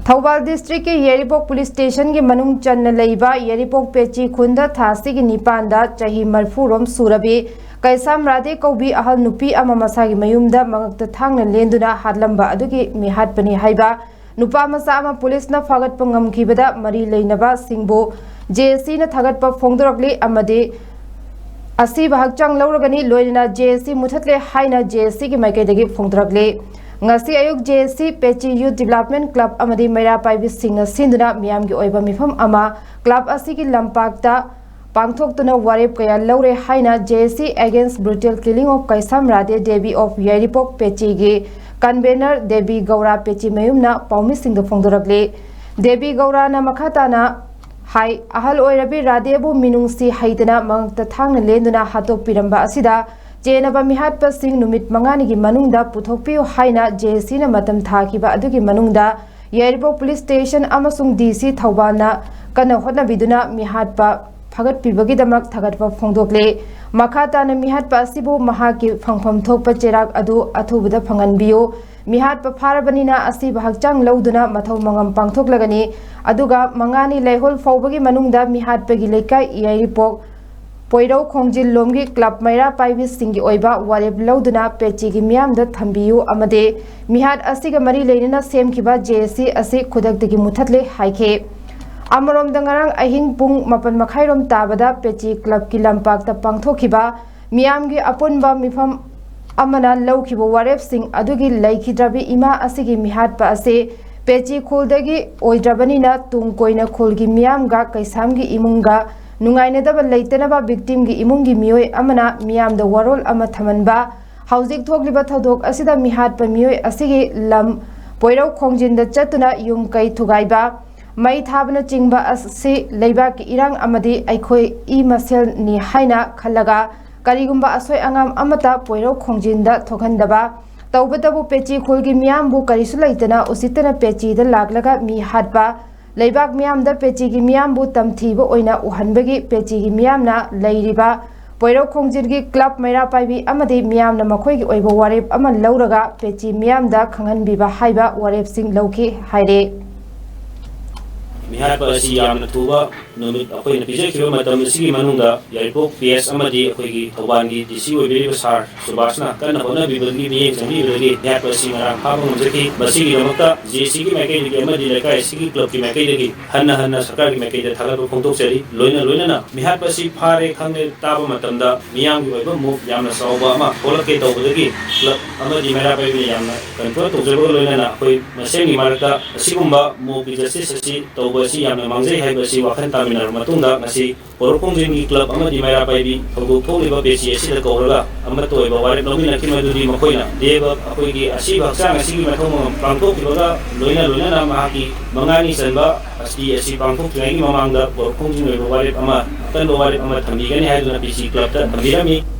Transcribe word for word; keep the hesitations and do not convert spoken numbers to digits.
ꯊꯧꯕꯥꯜ ꯗꯤꯁꯇ꯭ꯔꯤꯛꯀꯤ ꯌꯥꯏꯔꯤꯄꯣꯛ ꯄꯨꯂꯤꯁ ꯁ꯭ꯇꯦꯁꯟꯒꯤ ꯃꯅꯨꯡ ꯆꯟꯅ ꯂꯩꯕ ꯌꯥꯏꯔꯤꯄꯣꯛ ꯄꯦꯆꯤ ꯈꯨꯟꯗ ꯊꯥ ꯑꯁꯤꯒꯤ ꯅꯤꯄꯥꯟꯗ ꯆꯍꯤ ꯃꯔꯤꯐꯨ ꯔꯣꯝ ꯁꯨꯔꯕꯤ ꯀꯩꯁꯥꯝ ꯔꯥꯙꯦ ꯀꯧꯕꯤ ꯑꯍꯜ ꯅꯨꯄꯤ ꯑꯃ ꯃꯁꯥꯒꯤ ꯃꯌꯨꯝꯗ ꯃꯉꯛꯇ ꯊꯥꯡꯅ ꯂꯦꯟꯗꯨꯅ ꯍꯥꯠꯂꯝꯕ ꯑꯗꯨꯒꯤ ꯃꯤꯍꯥꯠꯄꯅꯤ ꯍꯥꯏꯕ ꯅꯨꯄꯥ ꯃꯆꯥ ꯑꯃ ꯄꯨꯂꯤꯁꯅ ꯐꯥꯒꯠꯄ ꯉꯝꯈꯤꯕꯗ ꯃꯔꯤ ꯂꯩꯅꯕꯁꯤꯡꯕꯨ ꯖꯦ ꯑꯦꯁ ꯁꯤꯅ ꯊꯥꯒꯠꯄ ꯐꯣꯡꯗꯣꯔꯛꯂꯤ ꯑꯃꯗꯤ ꯑꯁꯤꯕ ꯍꯛꯆꯥꯡ ꯂꯧꯔꯒꯅꯤ, ꯂꯣꯏꯅꯅ ꯖꯦ ꯑꯦꯁ ꯁꯤ ꯃꯨꯊꯠꯂꯦ ꯍꯥꯏꯅ ꯖꯦ ꯑꯦꯁ ꯁꯤꯒꯤ ꯃꯥꯏꯀꯩꯗꯒꯤ ꯐꯣꯡꯗꯣꯔꯛꯂꯤ꯫ ꯉꯁꯤ ꯑꯌꯨꯛ ꯖꯦ ꯑꯦꯁ ꯁꯤ ꯄꯦꯆꯤ ꯌꯨꯠ ꯗꯤꯕꯦꯂꯞꯃꯦꯟ ꯀ꯭ꯂꯕ ꯑꯃꯗꯤ ꯃꯩꯔꯥ ꯄꯥꯏꯕꯤꯁꯤꯡꯅ ꯁꯤꯟꯗꯨꯅ ꯃꯤꯌꯥꯝꯒꯤ ꯑꯣꯏꯕ ꯃꯤꯐꯝ ꯑꯃ ꯀ꯭ꯂꯕ ꯑꯁꯤꯒꯤ ꯂꯝꯄꯥꯛꯇ ꯄꯥꯡꯊꯣꯛꯇꯨꯅ ꯋꯥꯔꯦꯞ ꯀꯌꯥ ꯂꯧꯔꯦ ꯍꯥꯏꯅ J A C Against Brutal Killing of Kaisam Radhe Devi of Yairipok ꯄꯦꯆꯤꯒꯤ ꯀꯟꯚꯦꯅꯔ ꯗꯦꯕꯤ ꯒꯧꯔꯥ ꯄꯦꯆꯤ ꯃꯌꯨꯝꯅ ꯄꯥꯎꯃꯤꯁꯤꯡꯗ ꯐꯣꯡꯗꯣꯔꯛꯂꯤ꯫ ꯗꯦꯕꯤ ꯒꯧꯔꯥꯅ ꯃꯈꯥ ꯇꯥꯅ ꯍꯥꯏ, ꯑꯍꯜ ꯑꯣꯏꯔꯕꯤ ꯔꯥꯙꯦꯕꯨ ꯃꯤꯅꯨꯡꯁꯤ ꯍꯩꯇꯅ ꯃꯉꯛꯇ ꯊꯥꯡꯅ ꯂꯦꯟꯗꯨꯅ ꯍꯥꯠꯇꯣꯛꯄꯤꯔꯝꯕ ꯑꯁꯤꯗ ꯆꯦꯟꯅꯕ ꯃꯤꯍꯥꯠꯄꯁꯤꯡ ꯅꯨꯃꯤꯠ ꯃꯉꯥꯅꯤꯒꯤ ꯃꯅꯨꯡꯗ ꯄꯨꯊꯣꯛꯄꯤꯌꯨ ꯍꯥꯏꯅ J A C ꯅ ꯃꯇꯝ ꯊꯥꯈꯤꯕ ꯑꯗꯨꯒꯤ ꯃꯅꯨꯡꯗ ꯌꯥꯏꯔꯤꯄꯣꯛ ꯄꯨꯂꯤꯁ ꯁ꯭ꯇꯦꯁꯟ ꯑꯃꯁꯨꯡ D C ꯊꯧꯕꯥꯜꯅ ꯀꯟꯅ ꯍꯣꯠꯅꯕꯤꯗꯨꯅ ꯃꯤꯍꯥꯠꯄ ꯐꯥꯒꯠꯄꯤꯕꯒꯤꯗꯃꯛ ꯊꯥꯒꯠꯄ ꯐꯣꯡꯗꯣꯛꯂꯤ꯫ ꯃꯈꯥ ꯇꯥꯅ ꯃꯤꯍꯥꯠꯄ ꯑꯁꯤꯕꯨ ꯃꯍꯥꯛꯀꯤ ꯐꯪꯐꯝ ꯊꯣꯛꯄ ꯆꯩꯔꯥꯛ ꯑꯗꯨ ꯑꯊꯨꯕꯗ ꯐꯪꯍꯟꯕꯤꯌꯨ꯫ ꯃꯤꯍꯥꯠꯄ ꯐꯥꯔꯕꯅꯤꯅ ꯑꯁꯤꯕ ꯍꯛꯆꯥꯡ ꯂꯧꯗꯨꯅ ꯃꯊꯧ ꯃꯉꯝ ꯄꯥꯡꯊꯣꯛꯂꯒꯅꯤ꯫ ꯑꯗꯨꯒ ꯃꯉꯥꯅꯤ ꯂꯩꯍꯣꯜ ꯐꯥꯎꯕꯒꯤ ꯃꯅꯨꯡꯗ ꯃꯤꯍꯥꯠꯄꯒꯤ ꯂꯩꯀꯥꯏ ꯌꯥꯏꯔꯤꯄꯣꯛ ꯄꯣꯏꯔꯧ ꯈꯣꯡꯖꯤꯜ ꯂꯣꯝꯒꯤ ꯀ꯭ꯂꯕ ꯃꯩꯔꯥ ꯄꯥꯏꯕꯤꯁꯤꯡꯒꯤ ꯑꯣꯏꯕ ꯋꯥꯔꯦꯞ ꯂꯧꯗꯨꯅ ꯄꯦꯆꯤꯒꯤ ꯃꯤꯌꯥꯝꯗ ꯊꯝꯕꯤꯌꯨ ꯑꯃꯗꯤ ꯃꯤꯍꯥꯠ ꯑꯁꯤꯒ ꯃꯔꯤ ꯂꯩꯅꯅ ꯁꯦꯝꯈꯤꯕ J A C ꯑꯁꯤ ꯈꯨꯗꯛꯇꯒꯤ ꯃꯨꯊꯠꯂꯦ ꯍꯥꯏꯈꯤ꯫ ꯑꯃꯔꯣꯝꯗ ꯉꯔꯥꯡ ꯑꯍꯤꯡ ꯄꯨꯡ ꯃꯥꯄꯟ ꯃꯈꯥꯏꯔꯣꯝ ꯇꯥꯕꯗ ꯄꯦꯆꯤ ꯀ꯭ꯂꯕꯀꯤ ꯂꯝꯄꯥꯛꯇ ꯄꯥꯡꯊꯣꯛꯈꯤꯕ ꯃꯤꯌꯥꯝꯒꯤ ꯑꯄꯨꯟꯕ ꯃꯤꯐꯝ ꯑꯃꯅ ꯂꯧꯈꯤꯕ ꯋꯥꯔꯦꯞꯁꯤꯡ ꯑꯗꯨꯒꯤ ꯂꯩꯈꯤꯗ꯭ꯔꯕꯤ ꯏꯃꯥ ꯑꯁꯤꯒꯤ ꯃꯤꯍꯥꯠꯄ ꯑꯁꯤ ꯄꯦꯆꯤ ꯈꯨꯜꯗꯒꯤ ꯑꯣꯏꯗ꯭ꯔꯕꯅꯤꯅ ꯇꯨꯡ ꯀꯣꯏꯅ ꯈꯨꯜꯒꯤ ꯃꯤꯌꯥꯝꯒ ꯀꯩꯁꯥꯝꯒꯤ ꯏꯃꯨꯡꯒ ꯅꯨꯡꯉꯥꯏꯅꯗꯕ ꯂꯩꯇꯅꯕ victim ꯒꯤ ꯏꯃꯨꯡꯒꯤ ꯃꯤꯑꯣꯏ ꯑꯃꯅ ꯃꯤꯌꯥꯝꯗ ꯋꯥꯔꯣꯜ ꯑꯃ ꯊꯝꯍꯟꯕ꯫ ꯍꯧꯖꯤꯛ ꯊꯣꯛꯂꯤꯕ ꯊꯧꯗꯣꯛ ꯑꯁꯤꯗ ꯃꯤꯍꯥꯠꯄ ꯃꯤꯑꯣꯏ ꯑꯁꯤꯒꯤ ꯂꯝ ꯄꯣꯏꯔꯧ ꯈꯣꯡꯖꯤꯟꯗ ꯆꯠꯇꯨꯅ ꯌꯨꯝ ꯀꯩ ꯊꯨꯒꯥꯏꯕ, ꯃꯩ ꯊꯥꯕꯅꯆꯤꯡꯕ ꯑꯁꯤ ꯂꯩꯕꯥꯛꯀꯤ ꯏꯔꯥꯡ ꯑꯃꯗꯤ ꯑꯩꯈꯣꯏ ꯏ ꯃꯁꯦꯜꯅꯤ ꯍꯥꯏꯅ ꯈꯜꯂꯒ ꯀꯔꯤꯒꯨꯝꯕ ꯑꯁꯣꯏ ꯑꯉꯥꯝ ꯑꯃꯠꯇ ꯄꯣꯏꯔꯧ ꯈꯣꯡꯖꯤꯟꯗ ꯊꯣꯛꯍꯟꯗꯕ, ꯇꯧꯕꯇꯕꯨ ꯄꯦꯆꯤ ꯈꯨꯜꯒꯤ ꯃꯤꯌꯥꯝꯕꯨ ꯀꯔꯤꯁꯨ ꯂꯩꯇꯅ ꯎꯁꯤꯠꯇꯅ ꯄꯦꯆꯤꯗ ꯂꯥꯛꯂꯒ ꯃꯤ ꯍꯥꯠꯄ, ꯂꯩꯕꯥꯛ ꯃꯤꯌꯥꯝꯗ ꯄꯦꯆꯤꯒꯤ ꯃꯤꯌꯥꯝꯕꯨ ꯇꯝꯊꯤꯕ ꯑꯣꯏꯅ ꯎꯍꯟꯕꯒꯤ ꯄꯦꯆꯤꯒꯤ ꯃꯤꯌꯥꯝꯅ ꯂꯩꯔꯤꯕ ꯄꯣꯏꯔꯧ ꯈꯣꯡꯖꯤꯟꯒꯤ ꯀ꯭ꯂꯕ ꯃꯩꯔꯥ ꯄꯥꯏꯕꯤ ꯑꯃꯗꯤ ꯃꯤꯌꯥꯝꯅ ꯃꯈꯣꯏꯒꯤ ꯑꯣꯏꯕ ꯋꯥꯔꯦꯞ ꯑꯃ ꯂꯧꯔꯒ ꯄꯦꯆꯤ ꯃꯤꯌꯥꯝꯗ ꯈꯪꯍꯟꯕꯤꯕ ꯍꯥꯏꯕ ꯋꯥꯔꯦꯞꯁꯤꯡ ꯂꯧꯈꯤ ꯍꯥꯏꯔꯦ꯫ ꯃꯤꯍꯥꯠꯄ ꯑꯁꯤ ꯌꯥꯝꯅ ꯊꯨꯕ ꯅꯨꯃꯤꯠ ꯑꯩꯈꯣꯏꯅ ꯄꯤꯖꯈꯤꯕ ꯃꯇꯝ ꯑꯁꯤꯒꯤ ꯃꯅꯨꯡꯗ ꯌꯥꯏꯔꯤꯄꯣꯛ ꯄꯤ ꯑꯦꯁ ꯑꯃꯗꯤ ꯑꯩꯈꯣꯏꯒꯤ ꯊꯧꯕꯥꯜꯒꯤ ꯗꯤ ꯁꯤ ꯑꯣꯏꯕꯤꯔꯤꯕ ꯁꯥꯔ ꯁꯨꯕꯥꯁꯅ ꯀꯟꯅ ꯍꯣꯠꯅꯕꯤꯕꯗꯒꯤ, ꯃꯤꯠꯌꯦꯡ ꯆꯪꯕꯤꯕꯗꯒꯤ ꯃꯤꯍꯥꯠꯄ ꯑꯁꯤ ꯉꯔꯥꯡ ꯐꯥꯕ ꯉꯝꯖꯈꯤ꯫ ꯃꯁꯤꯒꯤꯗꯃꯛꯇ ꯖꯦ ꯁꯤꯒꯤ ꯃꯥꯏꯀꯩꯗꯒꯤ ꯑꯃꯗꯤ ꯂꯩꯀꯥꯏ ꯑꯁꯤꯒꯤ ꯀ꯭ꯂꯕꯀꯤ ꯃꯥꯏꯀꯩꯗꯒꯤ ꯍꯟꯅ ꯍꯟꯅ ꯁꯔꯀꯥꯔꯒꯤ ꯃꯥꯏꯀꯩꯗ ꯊꯥꯒꯠꯄ ꯐꯣꯡꯗꯣꯛꯆꯔꯤ꯫ ꯂꯣꯏꯅ ꯂꯣꯏꯅꯅ ꯃꯤꯍꯥꯠꯄ ꯑꯁꯤ ꯐꯥꯔꯦ ꯈꯪꯂꯦ ꯇꯥꯕ ꯃꯇꯝꯗ ꯃꯤꯌꯥꯝꯒꯤ ꯑꯣꯏꯕ ꯃꯣꯞ ꯌꯥꯝꯅ ꯆꯥꯎꯕ ꯑꯃ ꯊꯣꯛꯂꯛꯀꯦ ꯇꯧꯕꯗꯒꯤ ꯀ꯭ꯂꯕ ꯑꯃꯗꯤ ꯃꯩꯔꯥ ꯄꯥꯏꯕꯤꯅ ꯌꯥꯝꯅ ꯀꯟꯇ꯭ꯔꯣꯜ ꯇꯧꯖꯕꯒ ꯂꯣꯏꯅꯅ ꯑꯩꯈꯣꯏ ꯃꯁꯦꯟꯒꯤ ꯃꯔꯛꯇ ꯑꯁꯤꯒꯨꯝꯕ ꯃꯣꯞꯀꯤ ꯖꯁꯇꯤꯁ ꯑꯁꯤ ꯇꯧꯕ ꯑꯁꯤ ꯌꯥꯝꯅ ꯃꯥꯡꯖꯩ ꯍꯥꯏꯕ ꯑꯁꯤ ꯋꯥꯈꯜ ꯇꯥꯃꯤꯟꯅꯔꯕ ꯃꯇꯨꯡꯗ ꯉꯁꯤ ꯕꯣꯔꯣꯛ ꯈꯣꯡꯖꯤꯟꯒꯤ ꯀ꯭ꯂꯕ ꯑꯃꯗꯤ ꯃꯩꯔꯥ ꯄꯥꯏꯕꯤ ꯊꯧꯗꯣꯛ ꯊꯣꯛꯂꯤꯕ ꯄꯦꯆꯤ ꯑꯁꯤꯗ ꯀꯧꯔꯒ ꯑꯃꯠꯇ ꯑꯣꯏꯕ ꯋꯥꯔꯦꯞ ꯂꯧꯃꯤꯟꯅꯈꯤ꯫ ꯃꯗꯨꯗꯤ ꯃꯈꯣꯏꯅ ꯗꯦꯕ ꯑꯩꯈꯣꯏꯒꯤ ꯑꯁꯤꯕ ꯍꯛꯆꯥꯡ ꯑꯁꯤꯒꯤ ꯃꯊꯧ ꯃꯉꯝ ꯄꯥꯡꯊꯣꯛꯈꯤꯕꯒ ꯂꯣꯏꯅ ꯂꯣꯏꯅꯅ ꯃꯍꯥꯛꯀꯤ ꯃꯉꯥꯅꯤ ꯆꯟꯕ ꯑꯁꯤ ꯑꯁꯤ ꯄꯥꯡꯊꯣꯛꯇ꯭ꯔꯤꯉꯩꯒꯤ ꯃꯃꯥꯡꯗ ꯕꯣꯔꯣꯛ ꯈꯣꯡꯖꯤꯟ ꯑꯣꯏꯕ ꯋꯥꯔꯦꯞ ꯑꯃ, ꯑꯀꯟꯕ ꯋꯥꯔꯦꯞ ꯑꯃ ꯊꯝꯕꯤꯒꯅꯤ ꯍꯥꯏꯗꯨꯅ ꯄꯦꯆꯤ ꯀ꯭ꯂꯕꯇ ꯊꯝꯕꯤꯔꯝꯃꯤ꯫